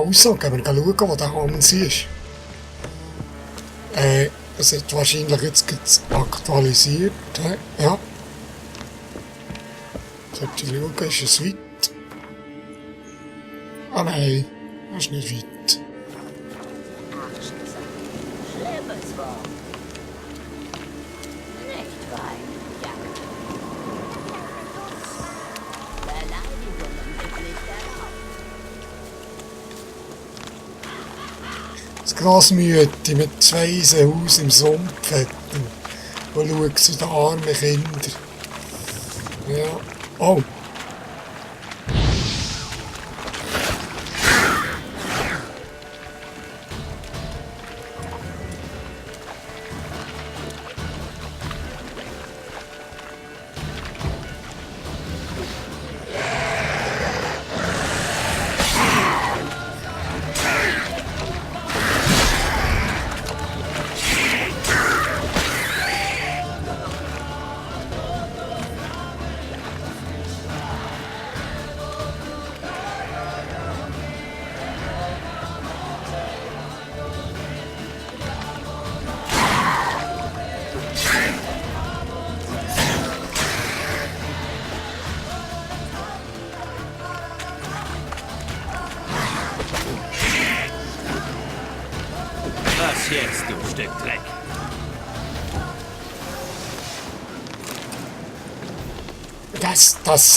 Also, gehen wir schauen, wo der Hans ist. Es hat wahrscheinlich jetzt aktualisiert. Ja. Sollte ich schauen, ist es weit? Ah nein, das ist nicht weit. Das Grasmütti mit 2 Haus im Sumpf hat. Wo schaut zu den armen Kindern. Ja. Oh. Was jetzt, du Stück Dreck? Das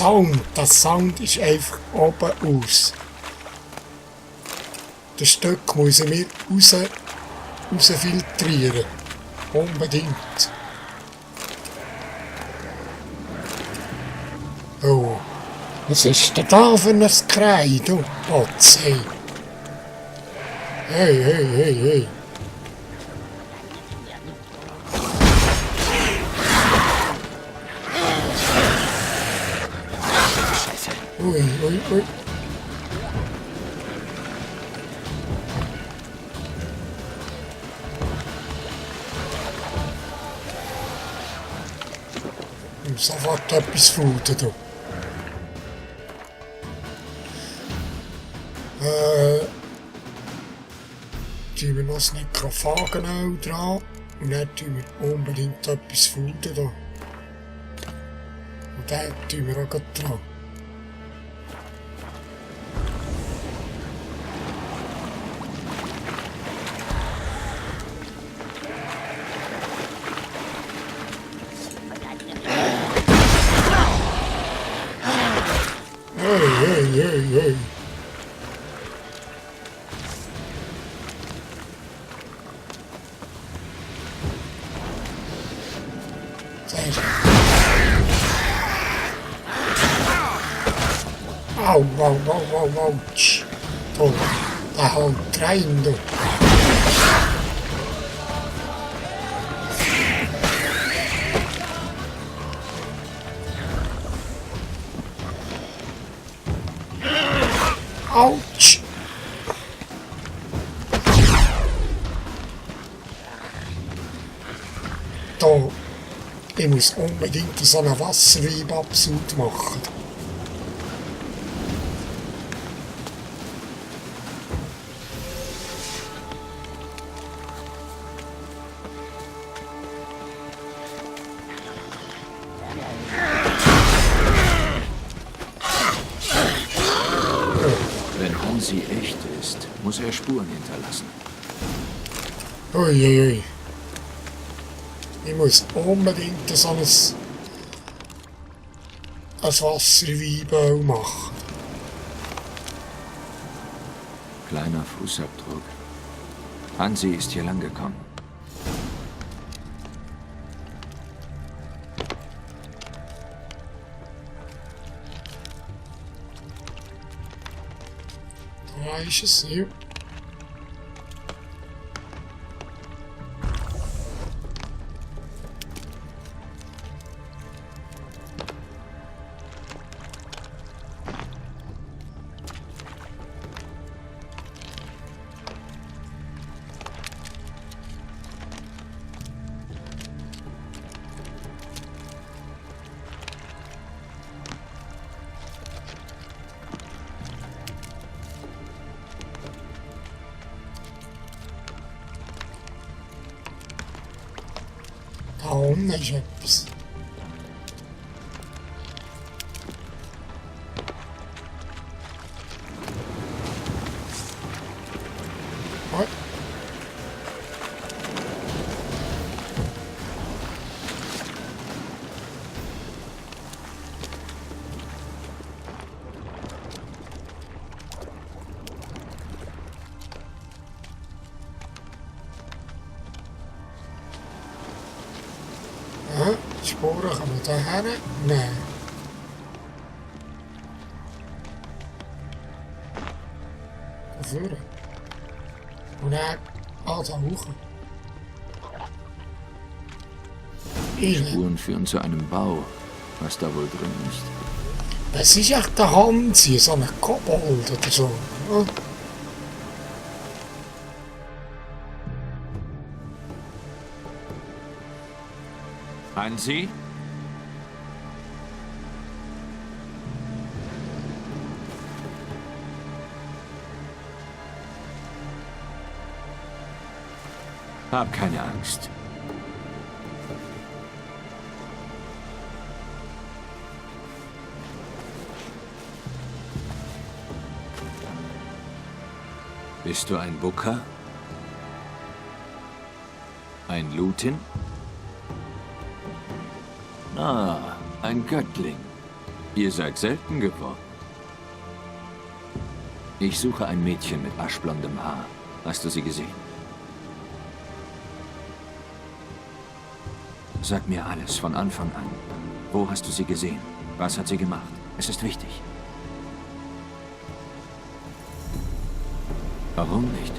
Sound ist einfach oben aus. Das Stück muss ich mir raus filtrieren. Unbedingt. Oh, was ist denn da für ein Krei, du Potze? Hey. Ui. Ich muss sofort etwas futen, du. Tun wir noch das Nekrophagen auch dran. Und dann tun wir unbedingt etwas futen, da. Und den tun wir auch gleich dran. Hey. Autsch. Oh, da haut rein, du. Autsch. Da, ich muss unbedingt so einen Wasserweibabsud machen. Wenn Hansi echt ist, muss er Spuren hinterlassen. Uiuiui. Ich muss unbedingt so ein Wasserweibau machen. Kleiner Fußabdruck. Hansi ist hier lang gekommen. Da ist es, ja. unten ist etwas. Oh. Ja, die Spuren kommen da her? Nein. Da vorne. Und dann, da hoch. Spuren führen zu einem Bau. Was da wohl drin ist? Was ist echt der Hansi? So ein Kobold oder so. Ja. Hansi? Hab keine Angst. Bist du ein Booker? Ein Lutin? Ah, ein Göttling. Ihr seid selten geworden. Ich suche ein Mädchen mit aschblondem Haar. Hast du sie gesehen? Sag mir alles von Anfang an. Wo hast du sie gesehen? Was hat sie gemacht? Es ist wichtig. Warum nicht?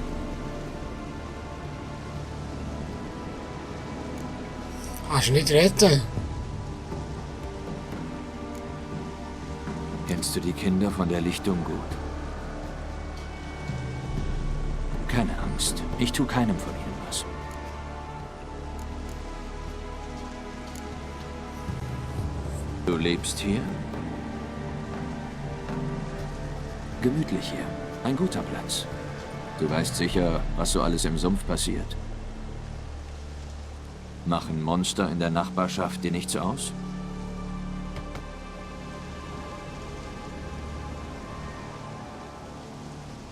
Kannst du nicht retten? Kennst du die Kinder von der Lichtung gut? Keine Angst. Ich tue keinem von ihnen was. Du lebst hier? Gemütlich hier. Ein guter Platz. Du weißt sicher, was so alles im Sumpf passiert. Machen Monster in der Nachbarschaft dir nichts aus?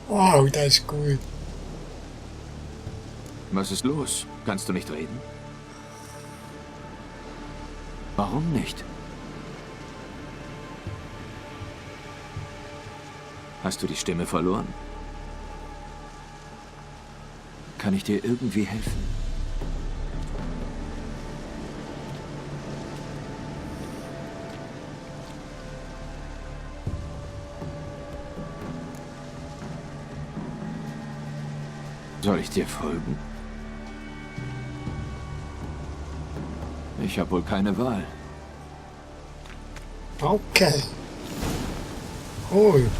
Wow, das ist gut. Was ist los? Kannst du nicht reden? Warum nicht? Hast du die Stimme verloren? Kann ich dir irgendwie helfen? Soll ich dir folgen? Ich habe wohl keine Wahl. Okay. Cool.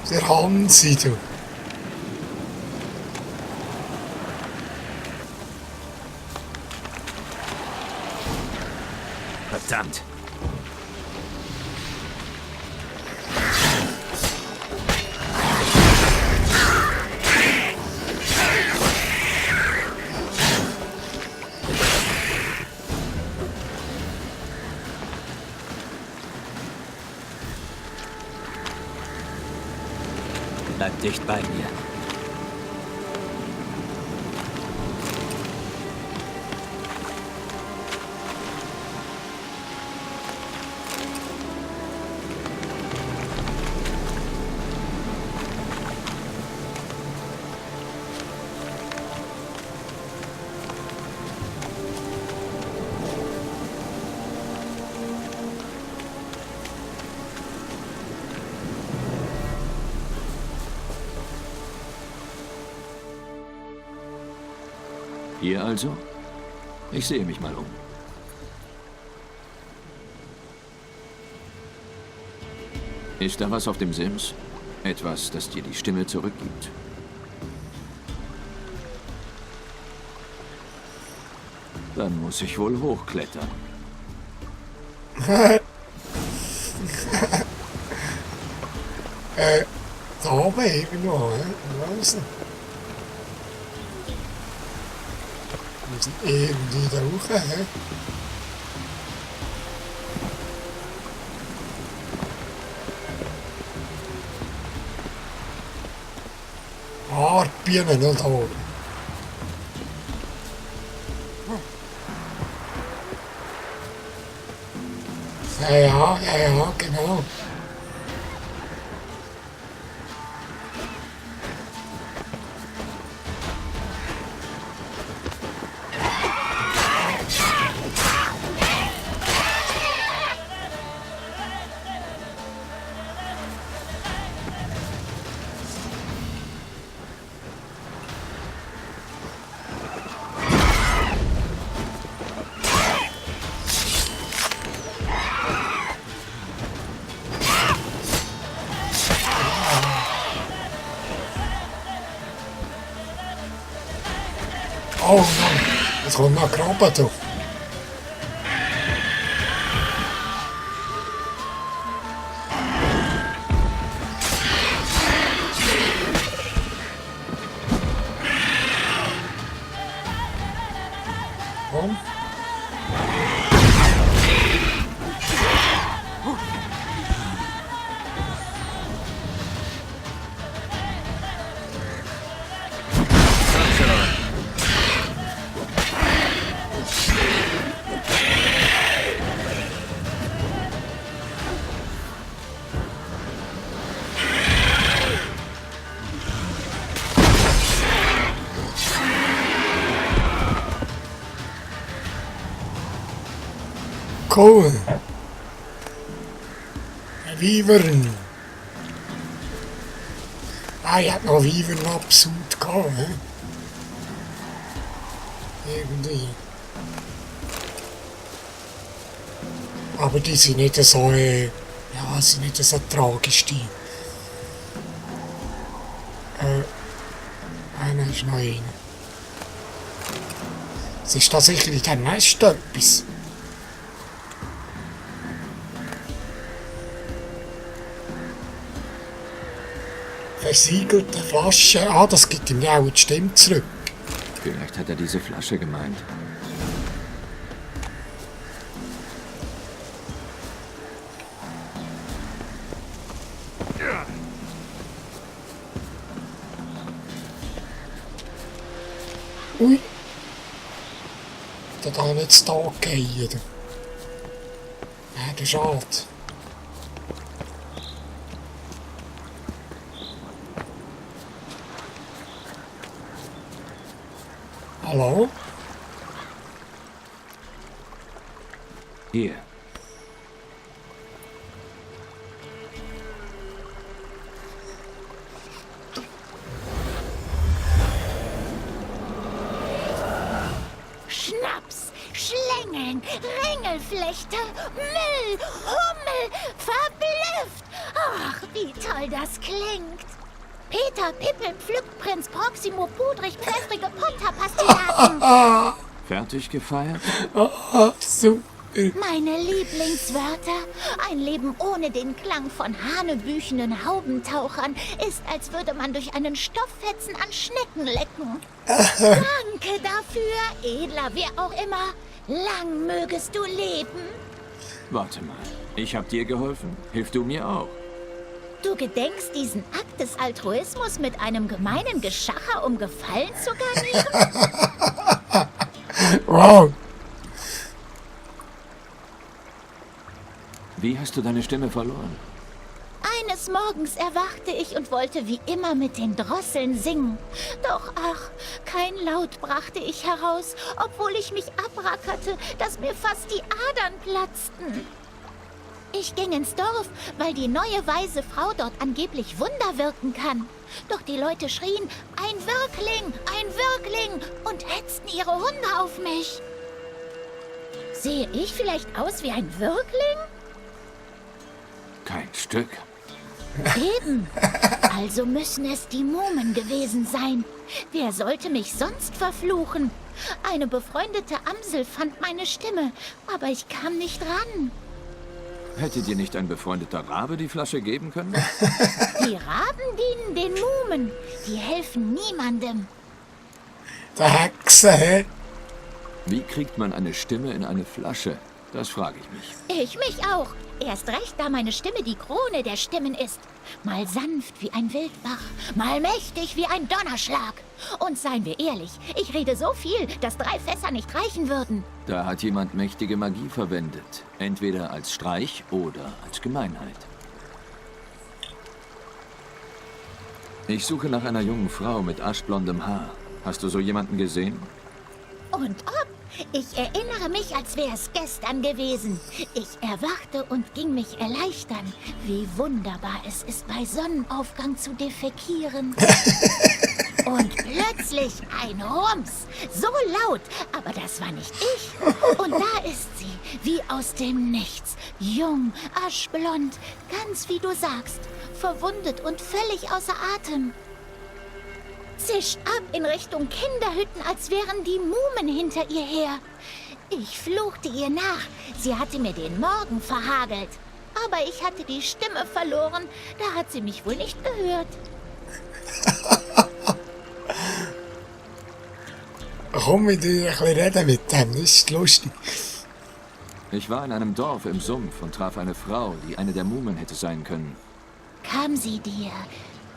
Der Hansi, du. Verdammt! Bleib dicht bei mir. Hier also? Ich sehe mich mal um. Ist da was auf dem Sims? Etwas, das dir die Stimme zurückgibt? Dann muss ich wohl hochklettern. Da oben irgendwo, hä? Ich weiss nicht. Wir müssen irgendwie da hoch, hä? Hartbienen, oder? Ja, genau. Oh Mann, jetzt kommt noch Krabben da. Komm. Cool. Ein Wyvern. Ah, ich hatte noch Wyvern-Absud gehabt, hä? Irgendwie. Aber die sind nicht so, ja, sind nicht so tragisch, die. Einer ist noch einer. Es ist da sicher in dem Nest etwas. Versiegelte Flasche. Ah, das gibt ihm ja auch die Stimme zurück. Vielleicht hat er diese Flasche gemeint. Ui. Da kann jetzt da gehen. Ja, das ist schade. Hallo? Hier. Schnaps, Schlängeln, Ringelflechte, Müll, Hummel, verblüfft. Ach, wie toll das klingt. Peter Pippel pflückt Prinz Proximo pudrig pfeffrige Punterpastillaten. Fertig gefeiert? Ah, super. Meine Lieblingswörter. Ein Leben ohne den Klang von hanebüchenden Haubentauchern ist, als würde man durch einen Stofffetzen an Schnecken lecken. Danke dafür, edler wer auch immer. Lang mögest du leben. Warte mal. Ich hab dir geholfen. Hilf du mir auch. Du gedenkst diesen Akt des Altruismus mit einem gemeinen Geschacher um Gefallen zu garnieren? Wow. Wie hast du deine Stimme verloren? Eines Morgens erwachte ich und wollte wie immer mit den Drosseln singen. Doch ach, kein Laut brachte ich heraus, obwohl ich mich abrackerte, dass mir fast die Adern platzten. Ich ging ins Dorf, weil die neue weise Frau dort angeblich Wunder wirken kann. Doch die Leute schrien, ein Wirkling, ein Wirkling und hetzten ihre Hunde auf mich. Sehe ich vielleicht aus wie ein Wirkling? Kein Stück. Eben. Also müssen es die Mumen gewesen sein. Wer sollte mich sonst verfluchen? Eine befreundete Amsel fand meine Stimme, aber ich kam nicht ran. Hätte dir nicht ein befreundeter Rabe die Flasche geben können? Die Raben dienen den Mumen. Die helfen niemandem. Der Hexe, hä? Wie kriegt man eine Stimme in eine Flasche? Das frage ich mich. Ich mich auch. Erst recht, da meine Stimme die Krone der Stimmen ist. Mal sanft wie ein Wildbach, mal mächtig wie ein Donnerschlag. Und seien wir ehrlich, ich rede so viel, dass 3 Fässer nicht reichen würden. Da hat jemand mächtige Magie verwendet. Entweder als Streich oder als Gemeinheit. Ich suche nach einer jungen Frau mit aschblondem Haar. Hast du so jemanden gesehen? Und ob? Ich erinnere mich, als wäre es gestern gewesen. Ich erwachte und ging mich erleichtern. Wie wunderbar es ist, bei Sonnenaufgang zu defekieren. Und plötzlich ein Rums. So laut, aber das war nicht ich. Und da ist sie, wie aus dem Nichts. Jung, aschblond, ganz wie du sagst. Verwundet und völlig außer Atem. Zischt ab in Richtung Kinderhütten, als wären die Mumen hinter ihr her. Ich fluchte ihr nach. Sie hatte mir den Morgen verhagelt. Aber ich hatte die Stimme verloren. Da hat sie mich wohl nicht gehört. Komm mit dir ein bisschen reden mit dem, das ist lustig. Ich war in einem Dorf im Sumpf und traf eine Frau, die eine der Mumen hätte sein können. Kam sie dir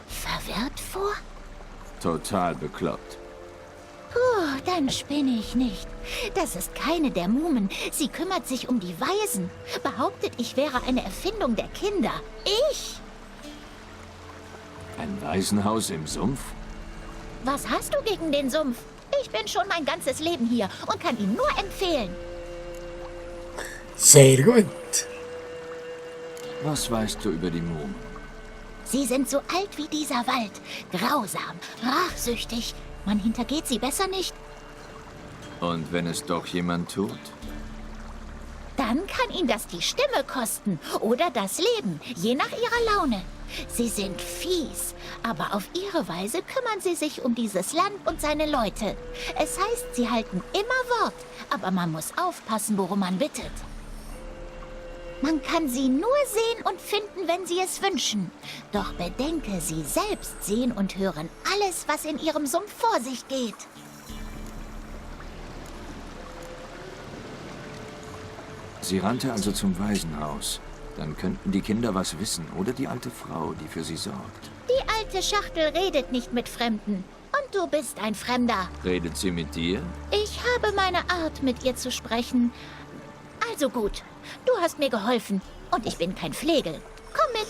verwirrt vor? Total bekloppt. Puh, dann spinne ich nicht. Das ist keine der Mumen. Sie kümmert sich um die Waisen. Behauptet, ich wäre eine Erfindung der Kinder. Ich? Ein Waisenhaus im Sumpf? Was hast du gegen den Sumpf? Ich bin schon mein ganzes Leben hier und kann ihn nur empfehlen. Sehr gut. Was weißt du über die Mumen? Sie sind so alt wie dieser Wald. Grausam, rachsüchtig. Man hintergeht sie besser nicht. Und wenn es doch jemand tut? Dann kann ihn das die Stimme kosten oder das Leben, je nach ihrer Laune. Sie sind fies, aber auf ihre Weise kümmern sie sich um dieses Land und seine Leute. Es heißt, sie halten immer Wort, aber man muss aufpassen, worum man bittet. Man kann sie nur sehen und finden, wenn sie es wünschen. Doch bedenke, sie selbst sehen und hören alles, was in ihrem Sumpf vor sich geht. Sie rannte also zum Waisenhaus. Dann könnten die Kinder was wissen oder die alte Frau, die für sie sorgt. Die alte Schachtel redet nicht mit Fremden. Und du bist ein Fremder. Redet sie mit dir? Ich habe meine Art, mit ihr zu sprechen. Also gut, du hast mir geholfen und ich bin kein Flegel. Komm mit.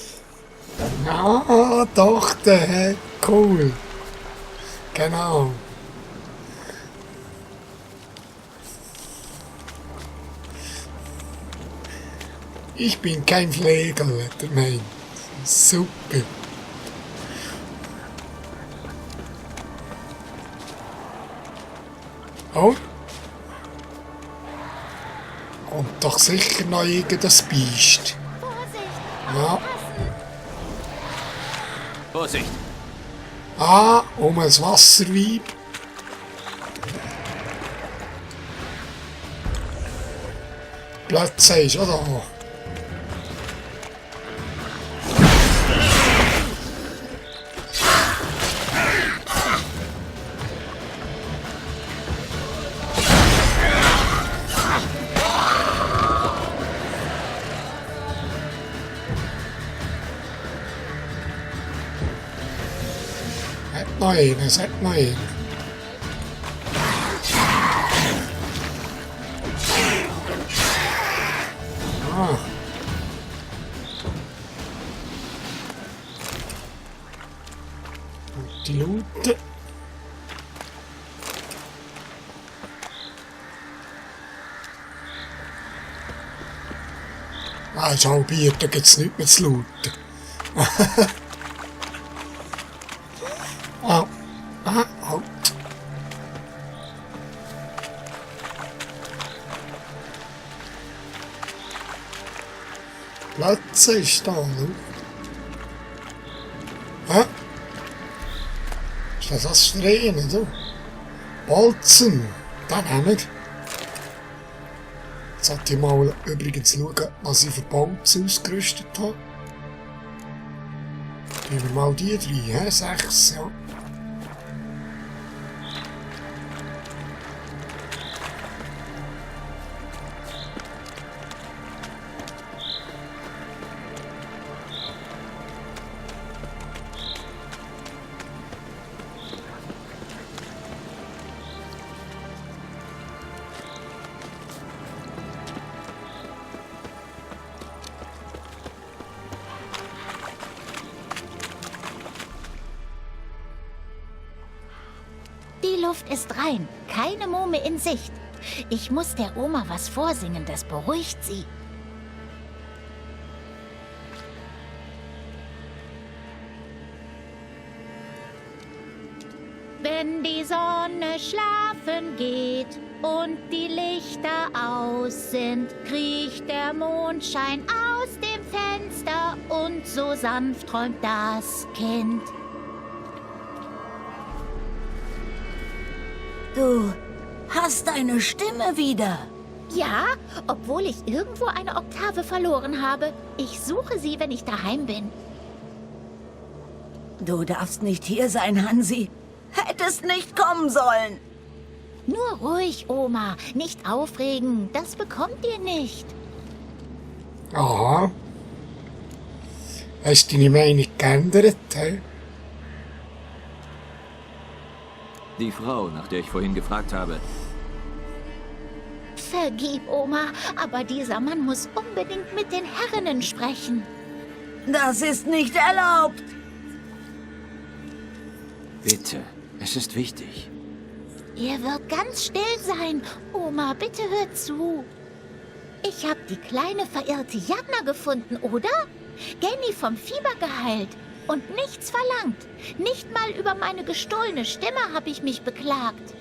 Ja, doch, der cool. Genau. Ich bin kein Flegel, hat er meint. Super. Oh. Und doch sicher noch irgendein Biest. Vorsicht! Ja. Vorsicht! Ah, um ein Wasserweib. Plätze ist auch da. Es hat noch einen. Ah. Und die Lute. Ah, schau, Bier, da gibt's nichts mehr zu looten. Ah, ah, halt. Plätze ist da, ne? Hä? Ist das Strähnen, du? Bolzen, dann haben wir. sollte ich mal übrigens schauen, was ich für Bolzen ausgerüstet habe. Nehmen wir mal die 3, 6, ja. Die Luft ist rein, keine Muhme in Sicht. Ich muss der Oma was vorsingen, das beruhigt sie. Wenn die Sonne schlafen geht und die Lichter aus sind, kriecht der Mondschein aus dem Fenster und so sanft träumt das Kind. Du hast deine Stimme wieder. Ja, obwohl ich irgendwo eine Oktave verloren habe. Ich suche sie, wenn ich daheim bin. Du darfst nicht hier sein, Hansi. Hättest nicht kommen sollen. Nur ruhig, Oma. Nicht aufregen. Das bekommt ihr nicht. Aha. Hast du deine Meinung geändert, hä? Die Frau, nach der ich vorhin gefragt habe. Vergib, Oma, aber dieser Mann muss unbedingt mit den Herrinnen sprechen. Das ist nicht erlaubt. Bitte, es ist wichtig. Er wird ganz still sein. Oma, bitte hör zu. Ich habe die kleine verirrte Jagna gefunden, oder? Genny vom Fieber geheilt und nichts verlangt. Nicht mal über meine gestohlene Stimme habe ich mich beklagt.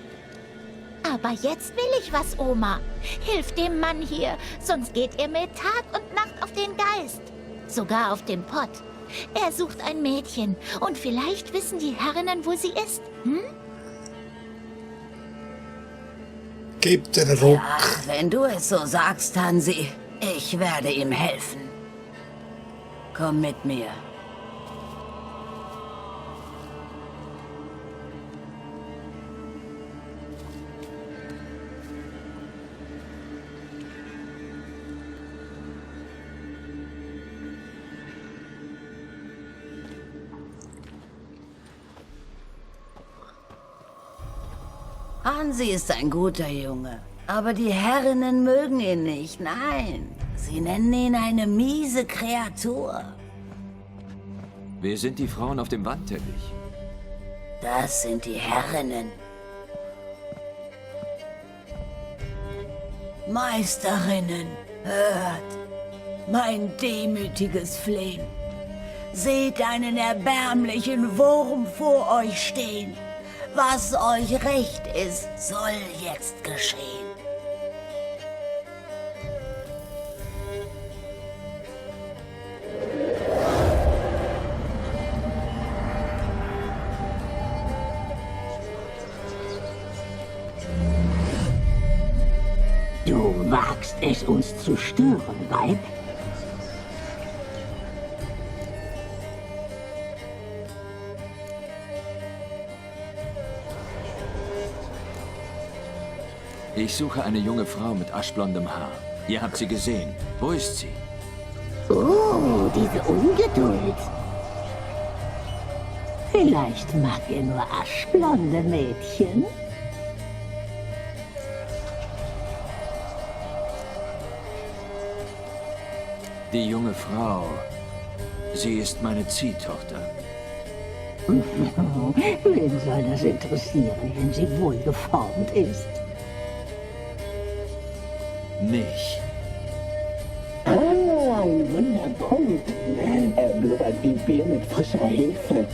Aber jetzt will ich was, Oma. Hilf dem Mann hier, sonst geht er mir Tag und Nacht auf den Geist. Sogar auf den Pott. Er sucht ein Mädchen und vielleicht wissen die Herrinnen, wo sie ist. Hm? Gib dir den Ruck. Ach, wenn du es so sagst, Hansi, ich werde ihm helfen. Komm mit mir. Hansi ist ein guter Junge, aber die Herrinnen mögen ihn nicht, nein. Sie nennen ihn eine miese Kreatur. Wer sind die Frauen auf dem Wandteppich? Das sind die Herrinnen. Meisterinnen, hört, mein demütiges Flehen. Seht einen erbärmlichen Wurm vor euch stehen. Was euch recht ist, soll jetzt geschehen. Du wagst es, uns zu stören, Weib? Ich suche eine junge Frau mit aschblondem Haar. Ihr habt sie gesehen. Wo ist sie? Oh, diese Ungeduld. Vielleicht mag ihr nur aschblonde Mädchen? Die junge Frau. Sie ist meine Ziehtochter. Wen soll das interessieren, wenn sie wohlgeformt ist? Mich. Ah, ein Wunderpunkt. Blubbert wie Bier mit frischer Hefe.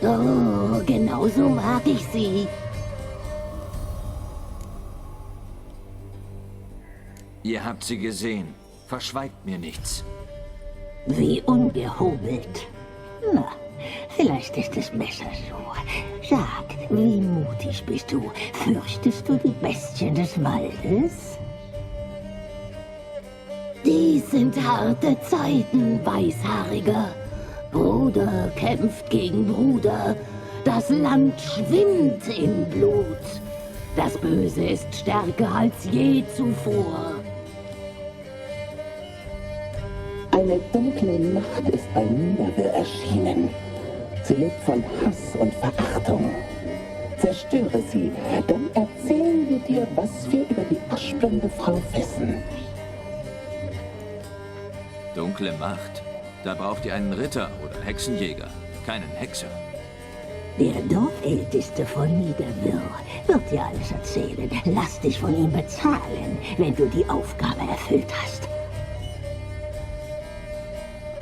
Oh, genau so mag ich sie. Ihr habt sie gesehen. Verschweigt mir nichts. Wie ungehobelt. Na, vielleicht ist es besser so. Sag, wie mutig bist du? Fürchtest du die Bestien des Waldes? Dies sind harte Zeiten, Weißhaariger. Bruder kämpft gegen Bruder. Das Land schwimmt in Blut. Das Böse ist stärker als je zuvor. Eine dunkle Macht ist bei Niederwe erschienen. Sie lebt von Hass und Verachtung. Zerstöre sie, dann erzählen wir dir, was wir über die aschblonde Frau wissen. Dunkle Macht? Da braucht ihr einen Ritter oder Hexenjäger, keinen Hexer. Der Dorfälteste von Niederwirr wird dir alles erzählen. Lass dich von ihm bezahlen, wenn du die Aufgabe erfüllt hast.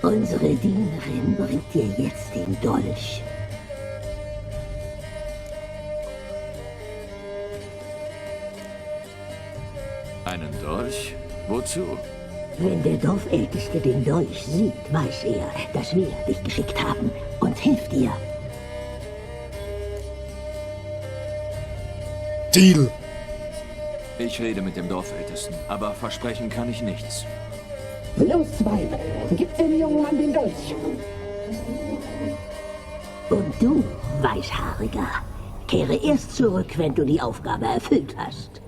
Unsere Dienerin bringt dir jetzt den Dolch. Einen Dolch? Wozu? Wenn der Dorfälteste den Dolch sieht, weiß er, dass wir dich geschickt haben und hilft dir. Deal. Ich rede mit dem Dorfältesten, aber versprechen kann ich nichts. Los, Weib, gib dem jungen Mann den Dolch. Und du, Weißhaariger, kehre erst zurück, wenn du die Aufgabe erfüllt hast.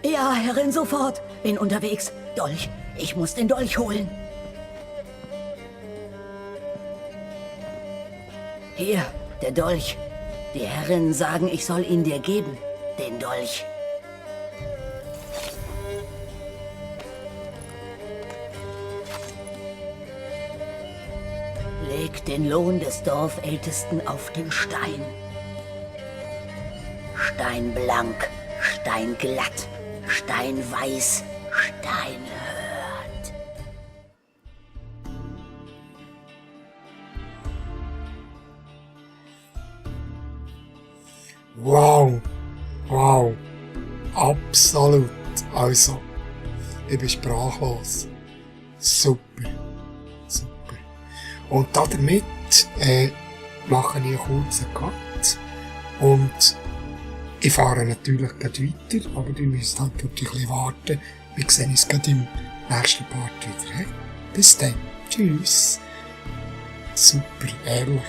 Ja, Herrin, sofort. Bin unterwegs. Dolch. Ich muss den Dolch holen. Hier, der Dolch. Die Herren sagen, ich soll ihn dir geben. Den Dolch. Leg den Lohn des Dorfältesten auf den Stein. Steinblank, steinglatt, steinweiß, steinhört. Wow. Wow. Absolut. Also, ich bin sprachlos. Super. Super. Und damit mache ich einen kurzen Cut. Und ich fahre natürlich gleich weiter, aber ihr müsst halt ein bisschen warten. Wir sehen uns gleich im nächsten Part wieder. He? Bis dann. Tschüss. Super, ehrlich.